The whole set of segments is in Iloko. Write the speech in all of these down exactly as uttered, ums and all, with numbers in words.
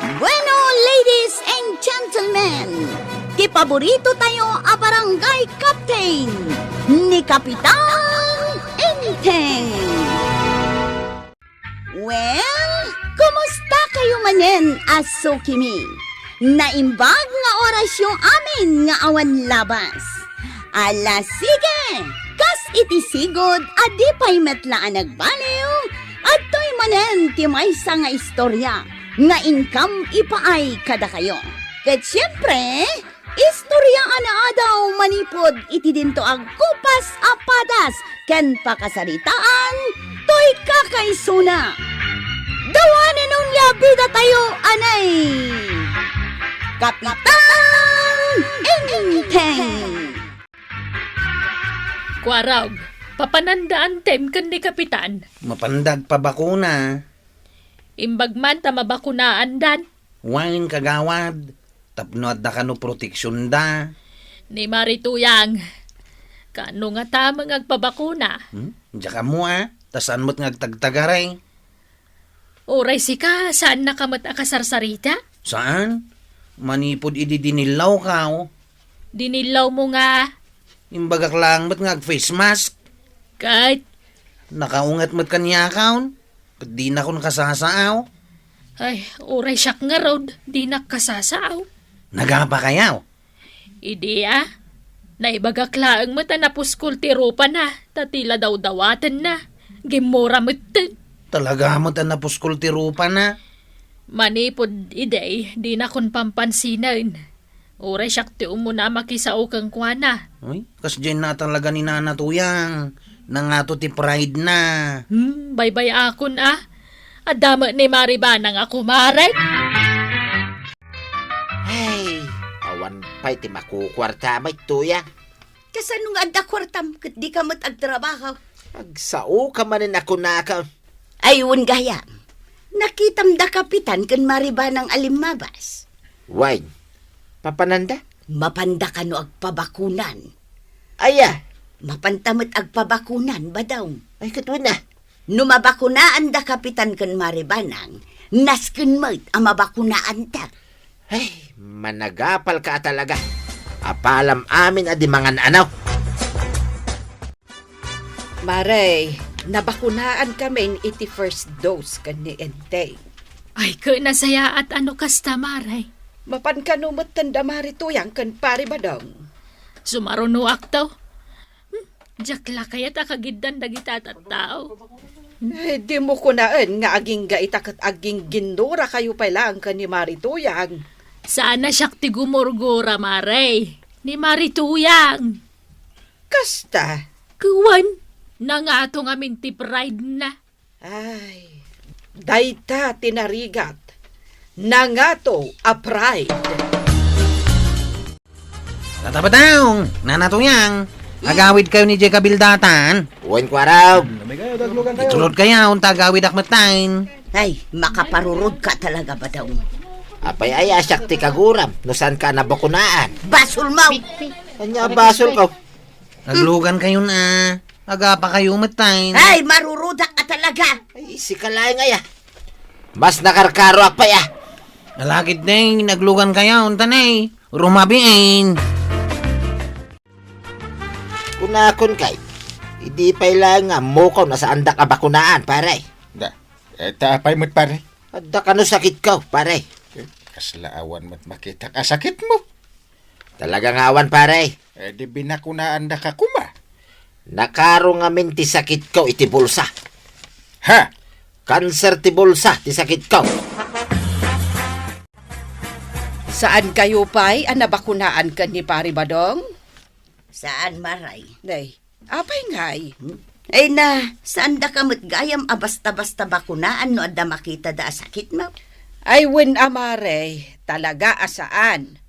Bueno, ladies and gentlemen, ti paborito tayo a barangay captain, ni Kapitan Enteng. Well, kumusta kayo manen a sukimi? Naimbag nga orasyo amin nga awan labas. Ala, sige! Kas iti sigud a di pay met la a nagbaliw, adtoy manen ti maysa nga istorya nga inkam ipaay kadakayo. Ket siempre, istorya a naadaw manipud iti dinto agkupas a padas ken pakasaritaan toy kakaisuna. Dawanen onya bida tayo, anay! Kapitan Enteng! Kuarog, papananda antem ken ni Kapitan. Mapanda agpabakuna. Imbag man ta mabakunaandan. Wen, kagawad, tapno adda kano proteksionda. Ni Mari Tuyang, kano nga tameng agpabakuna? Hmm? Diak ammo a, ta saan met nga agtagtagaray. Uray sika, saannaka met a kasarsarita? Saan? Manipud idi dinillawkaw. Dinillawmo nga? Imbagak laeng met nga ag-face mask. Ket? Nakaunget met kaniakon. Ket dinakon kasasaaw. Ay, uray siak ngarud, dinak kasasaaw. Nagapa kayaw? Idi a, naibagak laeng met a napuskol ti rupana, ta ti la dawdawatenna, gimmura metten. Talaga met a napuskol ti rupana? Manipud idi, dinakon pampansinen. Uray siak ti umuna a makisao kenkuana. Uy, kasdiay na talaga ni Nana Tuyang. Nangato ti pride na. Hmm, baybay-akon a. Adda met ni Mari Banang a kumare. Ay, awan pay ti makukuarta met, Tuyang. Kasano nga adda kuartam ket dika met agtrabaho? Agsaoka manen a kunaka. Ay, wen gayam. Nakitam da Kapitan ken Mari Banang a limmabas. Wen, papananda? Mapanda kano agpabakunan. Aya? Mapanta met agpabakunan, Badong. Ay, ket wen a. No mabakunaan da Kapitan ken Mari Banang, nasken met a mabakunaanta. Ay, managapalka a talaga. Apalam amin a di mangan-anaw. Mare, nabakunaan kamin iti first dose ken ni Enteng. Ay, ket nasayaat a no kasta, Mare. Mapan kano metten da Mari Tuyang ken Pari Badong? Sumarunoak to. Hmm, diak la kayat a kagiddan dagita a tattao. Eh, dimo kunaen nga agingga ita ket aggingginnurakayo pay laeng ken ni Mari Tuyang. Saan a siak ti gumurgura, Mare. Ni Mari Tuyang. Kasta? Kuan, nangato ngamin ti pride na. Ay, dayta ti narigat. Nangato a pride. Tata Badong, Nana Tuyang, agawid kayo ni Jay Kabildatan. Wen, Kuarog. Iturod kayo, unta agawid ak metten. Ay, makaparurod ka talaga, Badong. Apay aya siak ti kaguram, no saan ka nabakunaan? Basol mo! Anya basol ko? Aglugan kayo na. Agapa kayo met, tay. Ay, marurudak ka talaga. Ay, sika laeng aya. Mas nakarkaroak pay a. Alagid, tay, naglugan kayo, unta, tay. Rumabiin. Kunakon kay, idi pay laeng nga ammokaw a saandak a bakunaan, pare. Da, eh, ta apay met, pare? Adda kano sakitko, pare. Eh, kasla awan met makitak a sakitmo. Talaga nga awan, pare. Eh, di binakunaandaka koma. Nakaro ngamin ti sakitko iti bulsa. Ha? Kanser ti bulsa ti sakitko. Saan kayo pay a nabakunaan ken ni Pari Badong? Saan, Maray. Nay, apay ngay? Hmm? Ay na, saan da ka met gayam a basta-basta bakunaan no adda makitada a sakitmo? Ay, wen a, Maray, talaga a saan.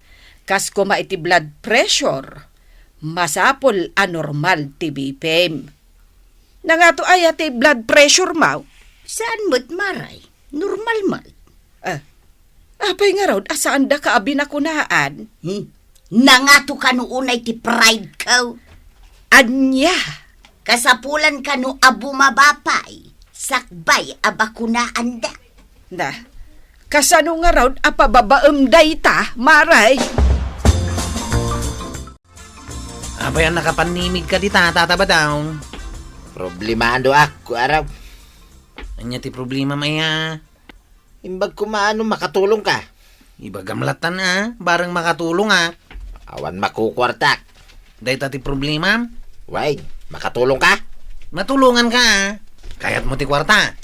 Kas koma iti blood pressure, masapul a normal ti bipim. Nangato aya ti blood pressure mo? Saan met, Maray? Normal met. Ah, apay ngarud a saandaka a binakunaan? Hmm. Nangato kano unay ti pride ko? Ania? Kasapulan kano a bumaba pay, sakbay a bakunaanda. Na, Kasano ngarud a pababaem dayta, Mare? Apay a nakapanimig ka dita, Tata Badong? Problemaandoak, Kuarog. Ania ti problemam aya? Imbag koma no makatulongka. Ibagam latta a, bareng makatulongak. Awan makukuartak. Dayta ti problemam? Wen, makatulongka? Matulonganka a. Kayatmo ti kuarta?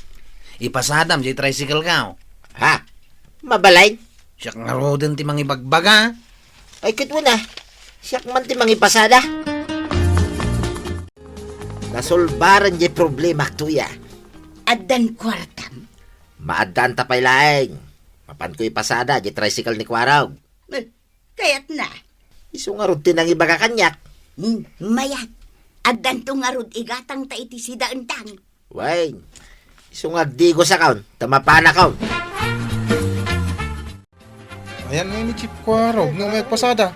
Ipasadam diay tricycle-ko. Ha? Mabalin? Siak ngaruden ti mangibagbaga. Ay, ket wen a. Siak man ti mangipasada. Nasolbaran diay problemak, Tuya. Addan kuartam? Maaddaanta pay laeng. Mapanko ipasada diay tricycle ni Kuarog. Eh, kayatna? Isu ngarud ti nangibaga kaniak. Hmm, mayat. Addanto ngarud igatangta iti sidaentang. Wen, isu nga agdigosakon, ta mapanakon. Ayan nga ni Chief Kuarog, no may agpasada.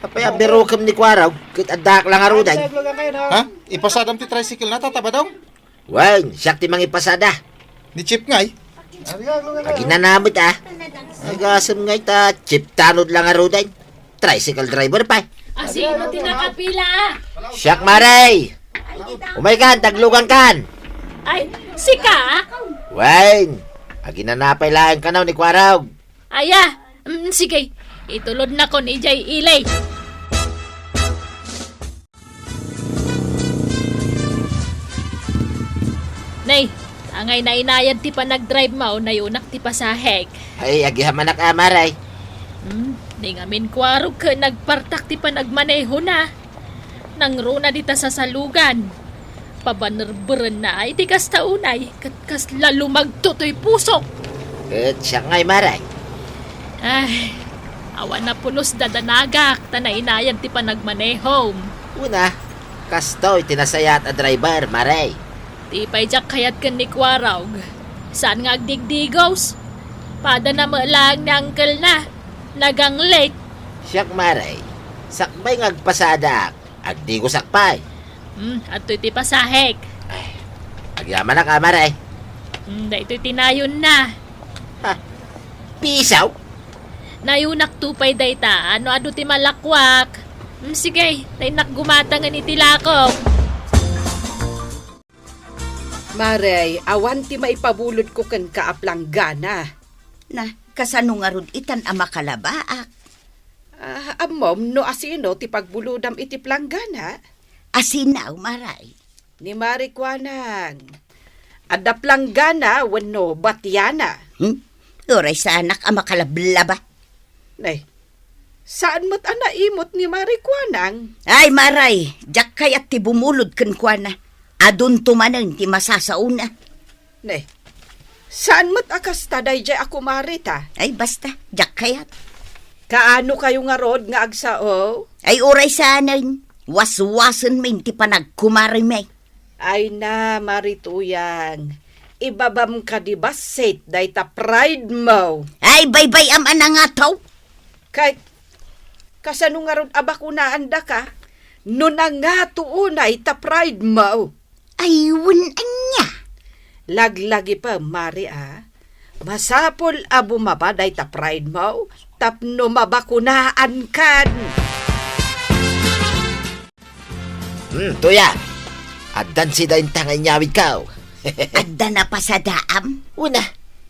Apay a birokem ni Kuarog, ket addaak la ngaruden. Ha? Ipasadam ti tricycle na, Tata Badong? Wen, siak ti mangipasada. Ni Chief ngay? Aginana met a. Agasem ngay ta Chief tanod la ngaruden. Tricycle driver pay. Asino ti nakapila? Siak, Mare. Umaykan, ta aglugankan. Ay, sika? Wen, aginana pay laeng kano ni Kuarog. Aya, mm, sige. Itulodnakon idiay ili. Nay, angay nainayad ti panagdrivemo, nayunak ti pasahek. Ay, agyamanak a, Mare. Hmm, ni ngamin Kuarog ket nagpartak ti panagmanehona. Nangruna dita sasalugan. Pabanerberenna iti kasta unay, ket kasla lumagto toy pusok. Ket siak ngay, Mare. Ay, awan a pulos dadanagak, ta nainayad ti panagmanehom. Wen a, kastoy ti nasayaat a driver, Mare. Ti pay diak kayat ken ni Kuarog. Saan nga agdigdigos? Padana met laeng ni uncle-na. Naganglit. Siak, Mare. Sakbay nga agpasadaak. Agdigosak pay. Hmm, adtoy ti pasahek. Ay, agyamanak a, Mare. Hmm, daytoy ti nayonna. Ha? Piso? Nayonakto pay dayta, no adu ti malakuak. Hmm, sige, ta innak gumatangen iti lakok. Mare, awan ti maipabulodko kenka a planggana. Na, kasano ngarud itan a makalabaak? Ah, ammom no asino ti pagbulodam iti planggana? Asino, Mare? Ni Mare Kuanang. Adda planggana wenno batiana? Hmm? Uray saanak a makalablaba. Nay, saan met a naimut ni Mare Kuanang? Ay, Mare, diak kayat ti bumulod kenkuana. Adunto manen ti masasaona. Ne, saan met a kasta daydiay a kumareta? Ay, basta, diak kayat. Kaano kayo ngarud nga agsao? Ay, uray saanen, waswasenmin ti panagkumarimi. Ay na, Mare Tuyang, ibabam kadi bassit dayta pride mo. Ay, baybay-am a nangataw. Kay, kasano ngarud a bakunaandaka no nangato unay ta pride mo? Ay, wen ania? Laglagipem, Mare, a. Masapul a bumaba dayta pride mo tapno mabakunaankan. Hmm, Tuya. Addan sida inta nga inyawidko. Adda napasadaam? Wen a,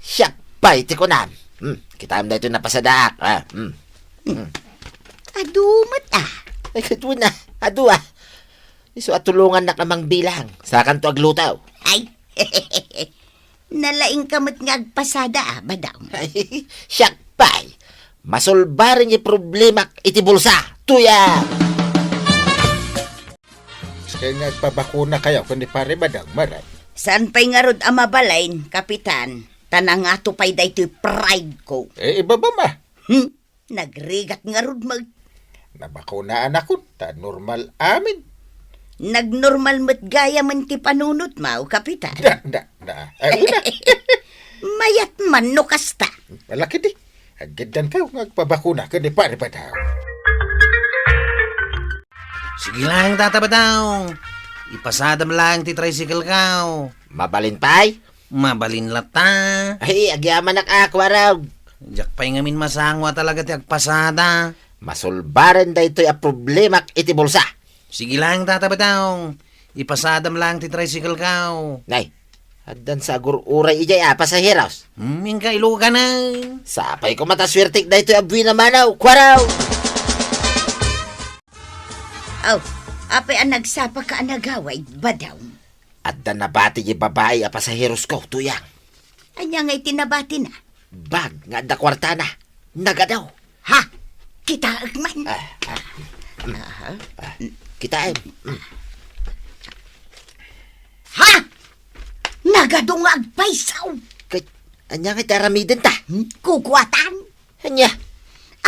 siak pay ti kunam. Hmm, kitaem daytoy napasadaak, a. Hmm. Hmm. Adu met, a. Ay, ket wen a, adu, a. Isu a tulongannak a mangbilang. Sakanto agluto. Ay. Nalaingka met nga agpasada, a, Badong. Ay, siak pay. Masolbaran ti problemak iti bulsa, Tuya. Iskay nga agpabakuna kayo ken ni Pare Badong, Mare. Saan pay ngarud a mabalin, Kapitan? Ta nangato pay daytoy pride ko. Eh, ibabam a. Hmm? Nagrigat ngarud met. Nabakunaanakon, ta normal amin. Nagnormal met gayamen ti panunotmo, Kapitan. Da, da, da. Ay, una. Mayat man no kasta. Wala kadi. Aggiddan kayo nga agpabakuna ken ni Pare Badong. Sige lang, Tata Badong. Ipasadam lang ti tricycle ko. Mabalin pay? Mabalin latta. Ay, agyamanak a, Kuarog. Diak pay ngamin masango a talaga ti agpasada. Masulbaren daytoy a problemak iti bulsa. Sige lang, Tata Badong. Ipasadam lang ti tricycle ko. Nay, addan sa agur-uray idiay a pasaheros. Hmm, inka iluganan. Sapay koma ta suertek daytoy a buin a mano, Kuarog. Aw, apay a nagsapaka a nagawid, Badong? Adda nabati ti babai a pasaherosko, Tuyang. Ania ngay ti nabatina? Bag nga adda kuartana. Nagadu. Ha? Kitaek man. Ah, ah. Aha. Ah, kitaem. Mm. Ha? Nagadu nga agpayso. Kay, ania nga ti aramidenta? Hmm? Kukuatan. Ania?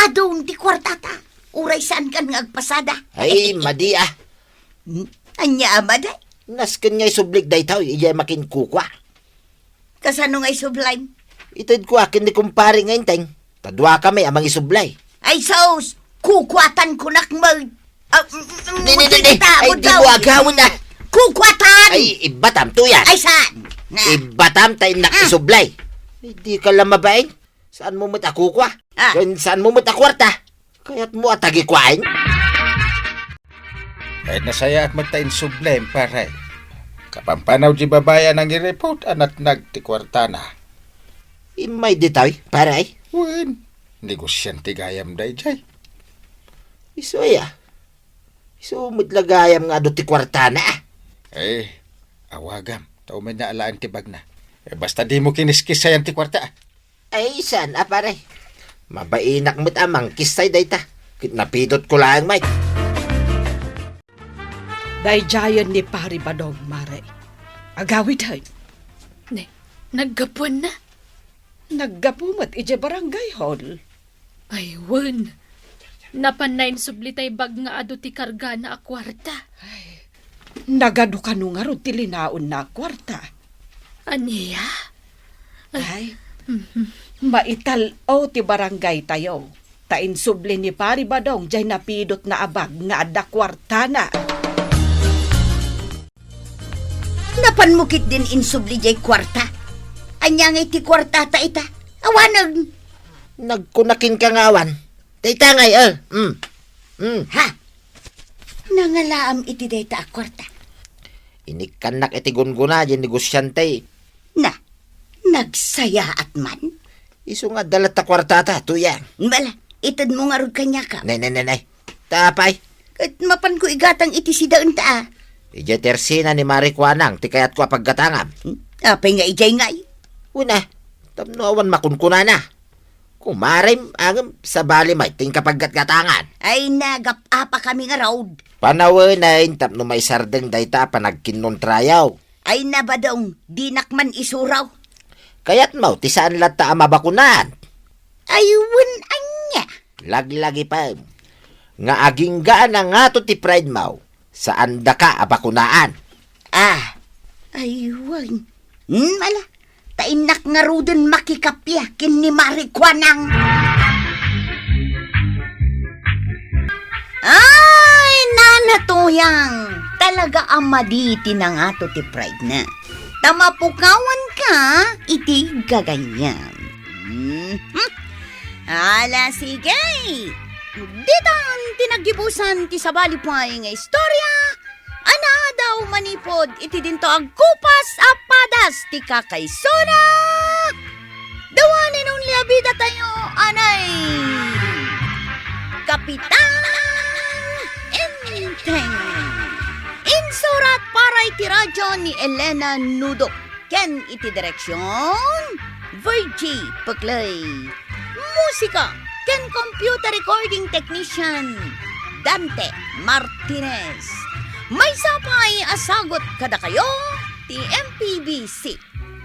Adun ti kuartata. Uray saankan nga agpasada. Ay, madi, ah. Hmm? Ania a madi? Nasken nga isublik daytoy, idiay makinkukua. Kasano nga isublaym? Itedko a ken ni kumpare nga Enteng. Ta duakami a mangisublay. Ay, sus! Kukuatan kunak met. Ah, mm, mm, Di, di, di, di. Ay, di mo agawon, ah. Kukuatan! Ay, ibatam, Tuyang. Ay, saan? Na. Ibatam ta innak Mm. isublay. Ay, di ka lang mabain. Saanmo met a kukua? Ah. Ken saanmo met a kuarta? Kayatmo a tagikuaen? Ay, nasayaat met ta insublem, pare. Kapampanaw di babai a nangiripot a natnag ti kuartana. Immay ditoy, pare? Wen, negosiante gayam daydiay. Isu aya? Isu met la gayam nga adu ti kuartana, ah. Eh, awagam, ta umayna alaen ti bagna. Eh, basta dimo kiniskisayan ti kuarta, ah. Ay, saan a, pare? Mabainak met a mangkissay dayta. Ket napidotko laeng met. Daydiayen ni Pari Badong, mare. Agawid, hay. Ne, naggapuanna? Naggapu met idiay barangay hall. Ay, wen. Napanna insubli tay bag nga adu ti kargana a kuarta. Ay, nagadu kano ngarud ti linaonna a kuarta. Ania? Ay, mhm. Maital-o ti barangaytayo. Ta insubli ni Pari Badong diay napidotna a bag nga adda kuartana. Napanmo ketdin insubli diay kuarta? Ania ngay ti kuartata ita? Awanen. Nagkuna kenka nga awan. Dayta ngay, eh. Mm. Mm. Ha? Nangalaam iti dayta a kuarta? Inikkannak iti gunggona diay negosiante. Na, nagsayaat man? Isu nga adda latta kuartata, Tuyang. Bala, itedmo ngarud kaniakam. Nay, nay, nay, nay. Ta apay? Ket mapanko igatang iti sidaenta, a. Idiay tersina ni Mari Kuanang ti kayatko a paggatangam. Hmm? Apay nga idiay ngay? Wen a, tapno awan makunkunana. Kumarem, ngem sabali met ti inkapaggatgatangan. Ay, nagap-apakami ngarud. Panawenen tapno maisardeng dayta a panagkinnuntrayo. Ay, na, Badong, dinak man isuro. Kayatmo ti saan latta a mabakunaan? Ay, wen ania? Laglagipem nga aginggaan a ngato ti pride mo, saandaka a bakunaan. Ah, ay, wen. Hmm, ala, ta innak ngaruden makikappia ken ni Mari Kuanang. Ay, Nana Tuyang, talaga a madi ti nangato ti pride na. Ta mapukawanka iti gagayam. Mhm. Ala, sige. Ditan ti naggibusan ti sabali pay nga istorya a naadaw manipud iti dinto agkupas a padas ti kakaisuna. The one and only a bidatayo, anay, Kapitan Enteng. Insurat para iti radyo ni Elena Nudo. Ken iti direksion, Virgie Peclay. Musika ken computer recording technician, Dante Martinez. Maysa pay a sagut kadakayo ti M P B C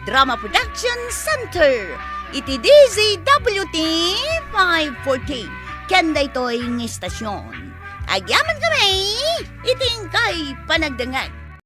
Drama Production Center iti D Z W T five forty ken daytoy nga istasyon. Agyamankami iti inkay panagdengngeg.